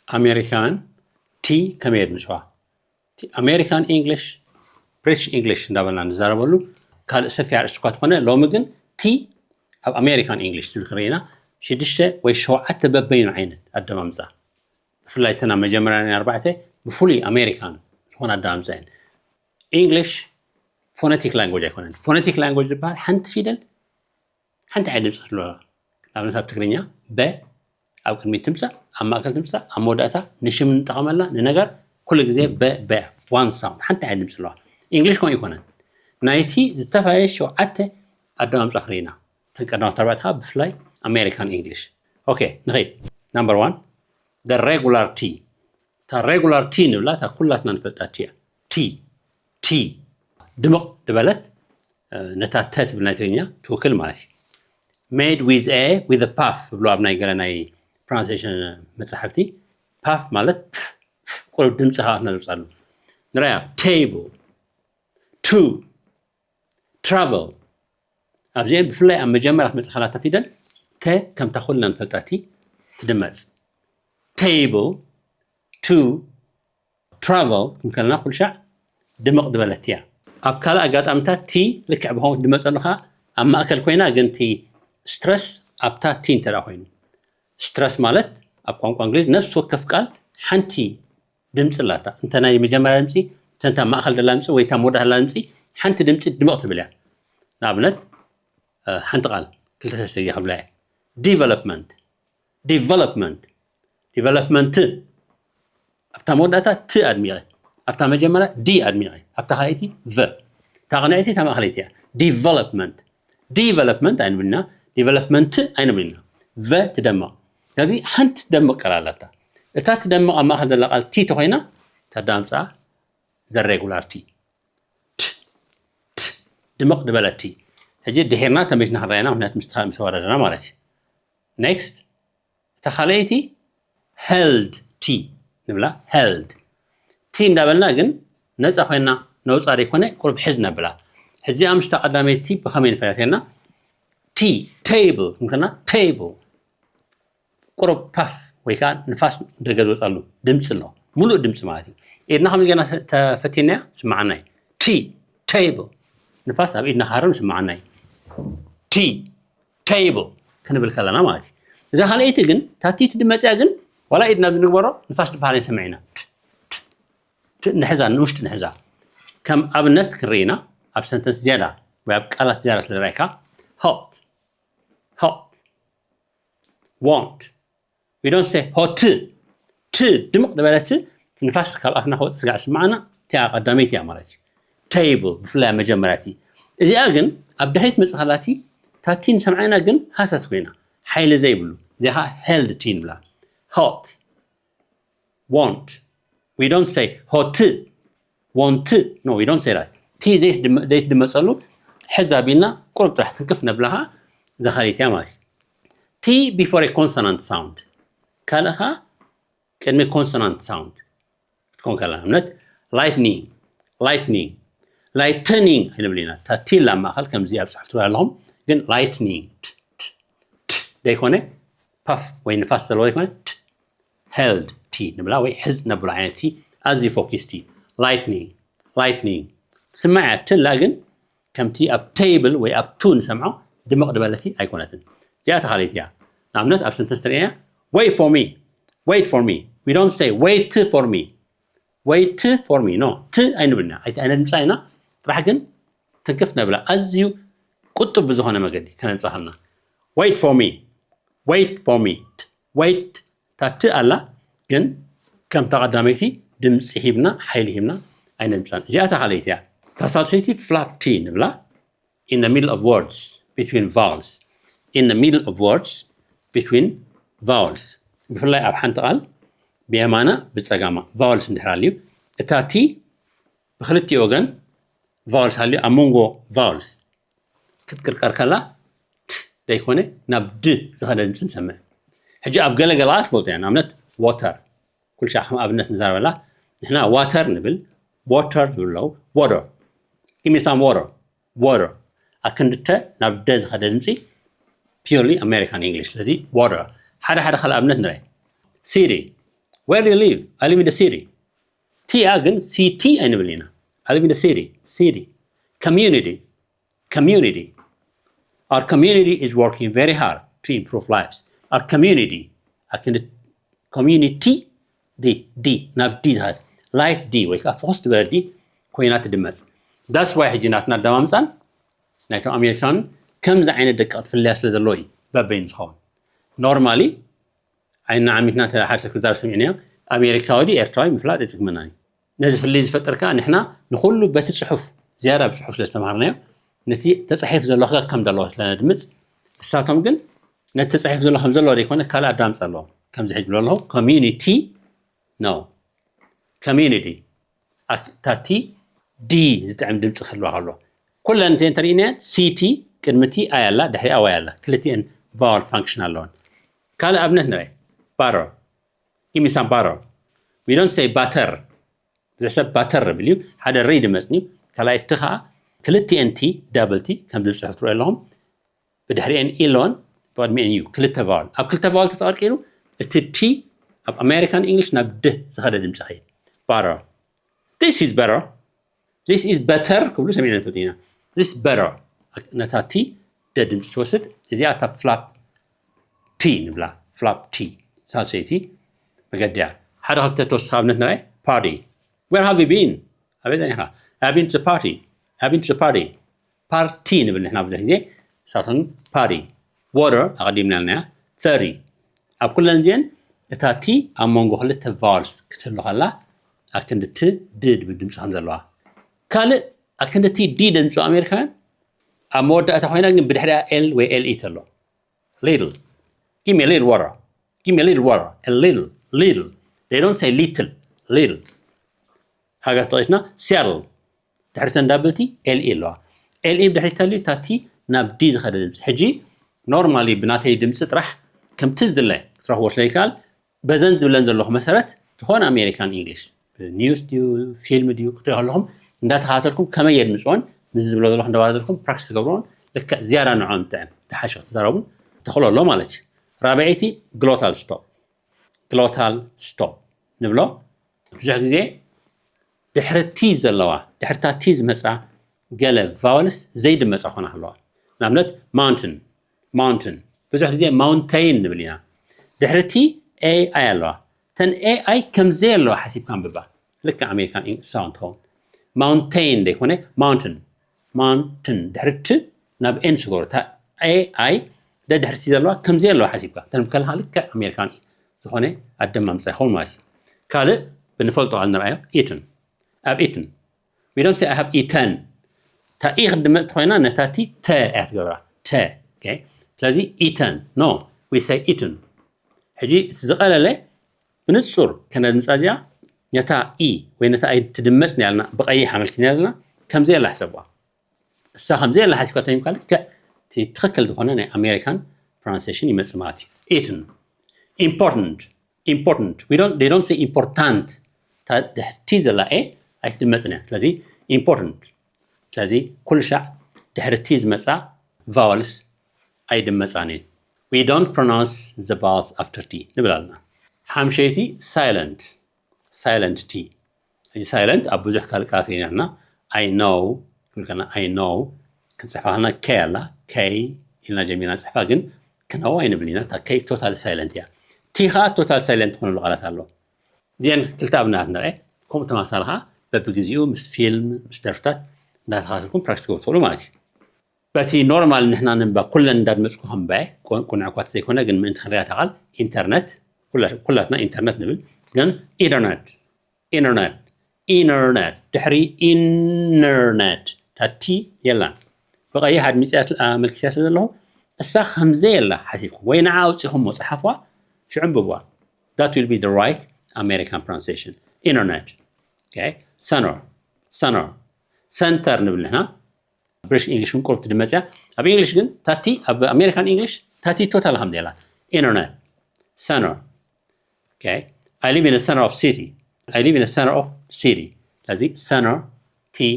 ኣሜሪካን ቲ ከመይ የድምፅዋ? ኣሜሪካን ኢንግሊሽ፣ ብሪቲሽ ኢንግሊሽ እንዳበልና ንዛረበሉ ካልእ ሰፊሕ ኣርእስቲ እኳ ተኾነ፣ ሎሚ ግን ቲ ኣብ ኣሜሪካን ኢንግሊሽ ዝብል ክንርኢ ኢና። ሽዱሽተ ወይ ሸውዓተ በበይኑ ዓይነት ኣደማምፃ፣ ብፍላይ እተን ኣብ መጀመርያ ናይ ኣርባዕተ ብፍሉይ ኣሜሪካን ዝኾነ ኣደማምፃ እየን። ኢንግሊሽ ፎነቲክ ላንጎጅ ኣይኮነን። ፎነቲክ ላንጎጅ ዝበሃል ሓንቲ ፊደል ሓንቲ ዓይነት ድምፂ ትህልዋ። ንኣብነት ኣብ ትግርኛ በ ኣብ ቅድሚት ትምፃእ፣ ኣብ ማእከል ትምፃእ፣ ኣብ መወዳእታ ንሽም ንጠቐመላ ንነገር ኩሉ ግዜ በ በ ዋን ሳውንድ ሓንቲ ዓይነት ድምፂ ኣለዋ። ኢንግሊሽ ከምኡ ኣይኮነን። ናይቲ ዝተፈላለየ ሸውዓተ ኣደማምፃ ክርኢና። እተን ቀዳሞት ኣርባዕተ ከዓ ብፍላይ ኣሜሪካን ኢንግሊሽ። ኦኬ፣ ንኸይድ። ናምበር ዋን፣ ደ ሬጉላር ቲ። እታ ሬጉላር ቲ ንብላ እታ ኩላትና ንፈልጣ ቲ እያ። ቲ ቲ ድምቕ ዝበለት፣ ነታ ተ ትብል ናይ ትግርኛ ትውክል ማለት እዩ። Made with a with a puff ብሎ ኣብ ናይ ገለ ናይ ፕሮናንሴሽን መጻሕፍቲ፣ ፓፍ ማለት ቁሩብ ድምፂ ካብ ኣፍና ዝወፅኣሉ። ንራያ፣ ቴብል፣ ቱ፣ ትራቨል። ኣብዚአን ብፍላይ ኣብ መጀመርያ ክትመፅእ ከላ እታ ፊደል ተ ከምታ ኩልና ንፈልጣ ቲ ትድመፅ። ቴብል፣ ቱ፣ ትራቨል ክንከልና ኩሉ ሻዕ ድምቕ ዝበለት እያ። ኣብ ካልእ ኣጋጣሚታት ቲ ልክዕ ብኸምኡ ትድመፀሉ ከዓ ኣብ ማእከል ኮይና፣ ግን እቲ ስትረስ ኣብታ ቲ እንተ ደኣ ኮይኑ። ስትረስ ማለት ኣብ ቋንቋ እንግሊዝ ነፍሲ ወከፍ ቃል ሓንቲ ድምፂ ኣላታ። እንተ ናይ መጀመርያ ድምፂ፣ እንተ እታ ማእከል ደላ ድምፂ ወይ እታ መወዳእታ ደላ ድምፂ፣ ሓንቲ ድምፂ ድምቕ ትብል እያ። ንኣብነት፣ ሓንቲ ቃል ክልተ ሰለስተ ግዜ ክብላ እየ። ዲቨሎፕመንት፣ ዲቨሎፕመንት፣ ዲቨሎፕመንት። ኣብታ መወዳእታ ት ኣድሚቐ፣ ኣብታ መጀመርያ ዲ ኣድሚቐ፣ ኣብታ ካልኣይቲ ቨ። እታ ቅንዕቲ እታ ማእኸለይቲ እያ። ዲቨሎፕመንት፣ ዲቨሎፕመንት ኣይንብልና፣ ዲቨሎፕመንት ኣይንብልና። ቨ ትደምቕ። ስለዚ ሓንቲ ትደምቕ ቃል ኣላታ። እታ ትደምቕ ኣብ ማእኸል ዘላ ቃል ቲ ተኾይና፣ እታ ዳምፃ ዘሬጉላር ቲ። ት፣ ት፣ ድምቕ ዝበለት ቲ። ሕጂ ድሒርና ተመሊስና ክንረኣየና፣ ምክንያቱ ምስ ተኻ-፣ ምስ ተወዳደርና ማለት እዩ። ኔክስት፣ እታ ካልኣይቲ ሄልድ ቲ ንብላ፣ ሄልድ ቲ እንዳበልና ግን ነፃ ኮይና ነውፃ ዘይኮነ ቁሩብ ሕዝ ነብላ። ሕዚኣ ምስታ ቀዳመይቲ ብኸመይ ንፈላልየና? ቲ፣ ቴብል ክንከና፣ ቴብል ቁሩብ ፓፍ ወይ ከዓ ንፋስ ደገ ዝወፃሉ ድምፂ ኣሎ፣ ሙሉእ ድምፂ ማለት እዩ። ኢድና ከም ገና ተፈቲናያ ስማዓና እዩ። ቲ፣ ቴብል፣ ንፋስ ኣብ ኢድና ክሃርም ስማዓና እዩ። ቲ፣ ቴብል ክንብል ከለና ማለት እዩ። እዛ ካልኣይቲ ግን፣ እታ ቲ ትድመፅያ ግን፣ ዋላ ኢድና ብዝንግበሮ ንፋስ ዝበሃል ኣይንሰምዕ ኢና። ት፣ ት፣ ት፣ ንሕዛ፣ ንውሽጢ ንሕዛ። ከም ኣብነት ክንርኢ ኢና፣ ኣብ ሰንተንስ ዝያዳ ወይ ኣብ ቃላት ዝያዳ ስለ ዝረኣይካ፣ ሆት፣ ሆት፣ ዋንት። We don't say ሆት። ት ድምቕ ዝበለት ንፋስ ካብ ኣፍና ክወፅእ ስጋዕ ስማዓና፣ እቲኣ ቀዳመይቲ እያ ማለት እዩ። ቴብል፣ ብፍላይ ኣብ መጀመርያ እቲ። እዚኣ ግን ኣብ ድሕሪት መፅእ ከላ እቲ፣ እታ ቲ ንሰምዓ ኢና ግን ሃሳስ ኮይና፣ ሓይሊ ዘይብሉ። እዚኣ ከዓ ሄልድ ቲ ንብላ። ሆት፣ ዋንት። We don't say ሆት፣ ዋንት። No, we don't say that። ቲ ዘይትድመ-፣ ዘይትድመፀሉ ሕዝ ኣቢልና ቁሩብ ጥራሕ ትንክፍ ነብላ ከዓ እዛ ካልኣይቲ እያ ማለት እዩ። ቲ ቢፎር ኮንሶናንት ሳውንድ። ካልእ ከዓ ቅድሚ ኮንሶናንት ሳውንድ ክትኮን ከላ፣ ንኣብነት ላይትኒንግ፣ ላይትኒንግ፣ ላይተኒንግ ኣይንብል ኢና። እታ ቲ ኣብ ማእኸል ከምዚ ኣብ ፅሑፍ ትሪኡ ኣለኹም፣ ግን ላይትኒንግ፣ ት፣ ት፣ ት ዘይኮነ፣ ፓፍ ወይ ንፋስ ዘለዎ ዘይኮነ፣ ት፣ ሄልድ ቲ ንብላ ወይ ሕዝ ነብሎ ዓይነት ቲ፣ ኣዝዩ ፎኪስ ቲ። ላይትኒንግ፣ ላይትኒንግ ትስማዕ እያ ትላ፣ ግን ከምቲ ኣብ ቴብል ወይ ኣብ ቱ ንሰምዖ ድምቕ ዝበለቲ ኣይኮነትን። እዚኣ እታ ካልኣይቲ እያ። ንኣብነት ኣብ ሰንተንስ ተሪእና፣ wait for me፣ wait for me። We don't say wait for me፣ wait for me። No፣ ት ኣይንብልና፣ ኣይቲ ኣይነድምፃ ኢና። ጥራሕ ግን ትንክፍ ነብላ፣ ኣዝዩ ቁጡብ ብዝኾነ መገዲ ከነምፃ ከለና። Wait for me፣ wait for me። ት፣ wait፣ እታ ት ኣላ፣ ግን ከምታ ቀዳመይቲ ድምፂ ሂብና፣ ሓይሊ ሂብና ኣይነምፃን። እዚኣ እታ ካልኣይቲ እያ። እታ ሳልሰይቲ ፍላት ቲ ንብላ፣ in the middle of words, between vowels። In the middle of words, between vowels። ብፍላይ ኣብ ሓንቲ ቃል ብየማና ብፀጋማ ቫውልስ እንድሕር ኣልዩ፣ እታ ቲ ብክልቲኡ ወገን ቫውልስ ሃልዩ፣ ኣብ መንጎ ቫውልስ ክትቅርቀር ከላ፣ ት ዘይኮነ ናብ ድ ዝኸደ ድምፂ ንሰምዕ። ሕጂ ኣብ ገለ ገለ ቃላት ትፈልጦ እያ። ንኣብነት ዋተር፣ ኩሉ ሻዕ ከም ኣብነት ንዛረበላ፣ ንሕና ዋተር ንብል፣ ዋተር ዝብሉ ኣለዉ። ዋተር፣ give me some water፣ ዋተር። ኣክንዲ ተ ናብ ደ ዝኸደ ድምፂ፣ ፒርሊ ኣሜሪካን ኢንግሊሽ። ስለዚ ዋተር። ሓደ ሓደ ካልእ ኣብነት ንርአ። ሲዲ፣ Where do you live? I live in the city. T ኣ ግን C T ኣይንብል ኢና። I live in the city. City. Community. Community. Our community is working very hard to improve lives. Our community. ኣክን community D D ናብ D ትኸድ light D ወይ ከዓ ፍኹስ ዝበለ D ኮይና ትድመፅ። That's why ሕጂ ናትና ኣደማምፃን ናይቶም ኣሜሪካን ከምዚ ዓይነት ደቀቕቲ ፍልልያ ስለ ዘለዎ እዩ በበይኑ ዝኸውን። Normally ዓይንና ዓሚትና እንተ ሓደ ሰብ ክዛረብ ሰሚዕናዮ ኣሜሪካዊ ድዩ ኤርትራዊ ምፍላጥ የፅግመናን እዩ። ነዚ ፍልልይ ዝፈጥር ከዓ ንሕና ንኩሉ በቲ ፅሑፍ ዝያዳ ብፅሑፍ ስለ ዝተምሃርናዮ ነቲ ተፃሒፉ ዘሎ ከከም ዘለዎ ስለ ነድምፅ እሳቶም ግን ነቲ ተፃሒፉ ዘሎ ከም ዘለዎ ዘይኮነ ካልእ ኣዳምፃ ኣለዎም። ከምዚ ሕጂ ብሎ ኣለኹ community no community ኣክታቲ D ዝጥዕም ድምፂ ክህልዋ ከሎ ኩለን እንተ እንተርእናየን C T ቅድሚ T I ኣላ ድሕሪኣ Y ኣላ ክልቲኤን vowel function ኣለወን። ካልእ ኣብነት ንርአ butter give me some butter we don't say butter ብዙሕ ሰብ butter ይብል እዩ ሓደ ሪ ድመፅኒ ካልኣይ እቲ ከዓ ክልቲኤን T double T ከም ዝብል ፅሑፍ ትርእዩ ኣለኹም ብድሕሪኤን ኢሎን ብቅድሚኤን ዩ ክልተ vowel ኣብ ክልተ vowel ተተቐርቂሩ እቲ T ኣብ American English ናብ ድ ዝኸደ ድምፂ ኸይድ butter this is better this is better ክብሉ ሰሚዕና ንፈልጥ ኢና this better ነታ T ደ ድምፂ ትወስድ እዚኣ እታ flap T ንብላ flap T ሳልሰይቲ መገዲያ ሓደ ክልተ ተወስኻ ኣብነት ንርኣይ party where have you been ኣበይ ጸኒሕካ I've been to the party I've been to the party party ንብል ንሕና ብዙሕ ግዜ ንሳቶም party water ኣቐዲምና ኢልናያ thirty ኣብ ኩለን እዚአን እታ T ኣብ መንጎ ክልተ vowels ክትህሉ ከላ ኣክንዲ ት ድ ድብል ድምፂ ከም ዘለዋ ካልእ ኣክንዲ T D ድምፂ ኣሜሪካውያን ኣብ መወዳእታ ኮይና ግን ብድሕሪያ L ወይ L E ተሎ little give me a little water give me a little water a little little they don't say little little ሃገር ተጠቂስና Seattle ድሕሪ ተን double T L E ኣለዋ L E ብድሕሪ ተልዩ እታ T ናብ D ዝኸደ ድምፂ ሕጂ normally ብናተይ ድምፂ ጥራሕ ከምቲ ዝድለ ክትረኽቦ ስለ ይከኣል በዘን ዝብለን ዘለኹ መሰረት ዝኾነ American English news ድዩ ፊልም ድዩ ክትሪኦ ከለኹም እንዳተኸታተልኩም ከመይ የድምፅዎን ምስ ዝብሎ ዘለኹ እንዳባዘልኩም practice ትገብርዎን ልክዕ ዝያዳ ንዕኦም ጥዕም ዝሓሸ ክትዛረቡን ተኽእሎ ኣሎ ማለት እዩ ራብዐይቲ glottal stop glottal stop ንብሎ ብዙሕ ግዜ ድሕሪ T ዘለዋ ድሕርታ T ዝመፃ ገለ vowels ዘይድመፃ ኮና ኣለዋ ንኣብነት mountain mountain ብዙሕ ግዜ mountain ንብል ኢና ድሕሪ T A I ኣለዋ እተን A I ከምዘይ ኣለዋ ሓሲብካ ኣንብባ ልክዕ American sound ትኸውን mountain ዘይኮነ mountain mountain ድሕሪ ት ናብ N ስገሩ እታ A I ደድሕርቲ ዘለዋ ከምዘይ ኣለዋ ሓሲብካ ተንብ ከለካ ልክዕ American ዝኾነ ኣደማምፃ ይኸውን ማለት እዩ ካልእ ብንፈልጦ ቃል ንርኣዮ eaten I've eaten we don't say I have eaten እታ E ክትድመፅ ተኮይና ነታ T ተ እያ ትገብራ ተ ስለዚ eaten no we say eaten ሕጂ እቲ ዝቐለለ ብንፁር ከነድምፃ እዚኣ ነታ E ወይ ነታ I ትድመፅ ያልና ብቐይሕ ኣመልኪትና ዘለና ከምዘይ ኣላ ሕሰብዋ እሳ ከምዘይ ኣላ ሓሲብካ ተሚምካ ልክዕ ትክክል ዝኾነ ናይ American pronunciation ይመፅእ ማለት እዩ eaten important important we don't they don't say important ድሕርቲ ዘላ A ኣይትድመፅን እያ ስለዚ important ስለዚ ኩሉ ሻዕ ድሕርቲ ዝመፃ vowels ኣይድመፃን እየን we don't pronounce the vowels after T ንብል ኣለና ሓምሸይቲ silent silent T እዚ silent ኣብ ብዙሕ ካልእ ቃላት ርኢና ኣለና I know ክንብል ከለና I know ክንፅሕፋ ከለና K ኣላ K ኢልና ጀሚርና ንፅሕፋ ግን ክነው ኣይንብል ኢና እታ K total silent እያ T ከዓ total silent ትኾነሉ ቃላት ኣሎ እዚአን ክልተ ኣብነታት ንርአ ከምኡ ተማሳሊ ከዓ በብግዚኡ ምስ ፊልም ምስ ደርፍታት እንዳተኸታተልኩም practice ክገብሩ ትኽእሉ ማለት እዩ በቲ normal ንሕና ነንባ ኩለን እንዳድመፅኩ ከንብባ እየ ቁኑዕ እኳ ተዘይኮነ ግን ምእንቲ ክንሪኣ እታ ቃል internet ኩላትና internet ንብል ግን internet internet internet ድሕሪ internet እታ T የላን ብቐይሕ ኣድሚፀያ ኣመልኪተያ ስለ ዘለኹ እሳ ከምዘየላ ሓሲብኩም ወይ ንዓ ኣውፂኹሞ ፀሓፍዋ ሽዑ ኣንብብዋ that will be the right American pronunciation internet okay center center center ንብል ንሕና British English እውን ቁሩብ ትድመፅ እያ ኣብ English ግን እታ T ኣብ American English እታ T total ከም ዘላ internet center okay I live in the center of city I live in the center of city ስለዚ center T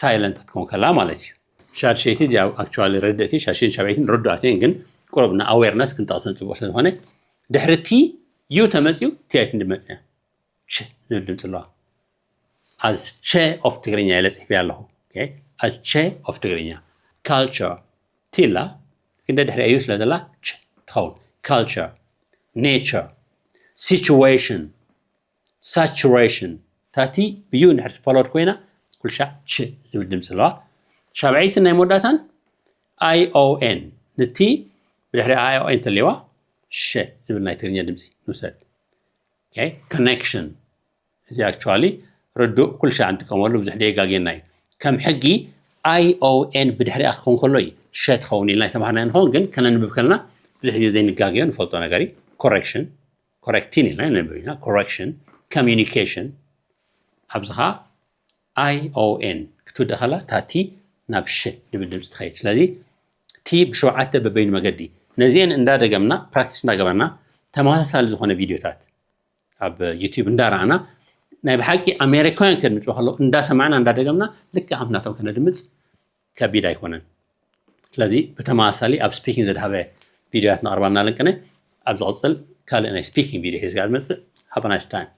silent ክትከውን ከላ ማለት እዩ ሻድሸይቲ እዚኣ actually ርድእቲ ሻድሸይትን ሻብዐይትን ርዱኣት እየን ግን ቁሩብ ን awareness ክንጠቕሰን ፅቡቕ ስለ ዝኾነ ድሕሪ T ዩ ተመፅዩ ቲ ኣይትንዲ መፅያ። ች ዝብል ድምፂ ኣለዋ። ኣዝ ቸ ኦፍ ትግርኛ ኢለ ፅሒፈያ ኣለኹ። ኣዝ ቸ ኦፍ ትግርኛ። ካልቸር ቲላ ክንደ ድሕሪያ ዩ ስለ ዘላ ች ትኸውን። ካልቸር፣ ኔቸር፣ ሲቹዌሽን፣ ሳቹሬሽን። ታቲ ብዩ እንድሕር ትፈሎድ ኮይና ኩልሻዕ ች ዝብል ድምፂ ኣለዋ። ሻብዐይትን ናይ መወዳእታን ኣይ ኦ ኤን። ንቲ ብድሕሪ ኣይ ኦ ኤን ተልዋ ሸ ዝብል ናይ ትግርኛ ድምፂ ንውሰድ። ኮኔክሽን። እዚ ኣክቹዋሊ ርዱእ ኩልሻዕ እንጥቀመሉ ብዙሕ ደጋጌና እዩ። ከም ሕጊ ኣይ ኦ ኤን ብድሕሪኣ ክኸውን ከሎ እዩ ሸ ትኸውን ኢልና ተባህና ንኸውን፣ ግን ከነንብብ ከለና ብዙሕ ግዜ ዘይንጋገዮ ንፈልጦ ነገር እዩ። ኮሬክሽን፣ ኮሬክቲን ኢልና ነንብብ ኢና። ኮሬክሽን፣ ኮሚኒኬሽን። ኣብዚ ኸዓ ኣይ ኦ ኤን ክትውደ ከላ ታቲ ናብ ሽ ድብል ድምፂ ትኸይድ። ስለዚ ቲ ብሸውዓተ በበይኑ መገዲ ነዚአን እንዳደገምና ፕራክቲስ እንዳገበርና ተመሳሳሊ ዝኾነ ቪዲዮታት ኣብ ዩቲዩብ እንዳረኣና ናይ ብሓቂ ኣሜሪካውያን ከድምፅዎ ከለዉ እንዳሰማዕና እንዳደገምና ልክዕ ከም ናቶም ከነድምፅ ከቢድ ኣይኮነን። ስለዚ ብተመሳሳሊ ኣብ ስፒኪንግ ዘድሃበ ቪዲዮታት ነቕርባ እናለንቅነ ኣብ ዝቕፅል ካልእ ናይ ስፒኪንግ ቪዲዮ ሒዝካ ዝመፅእ። ሃብ ናይስ ታይም።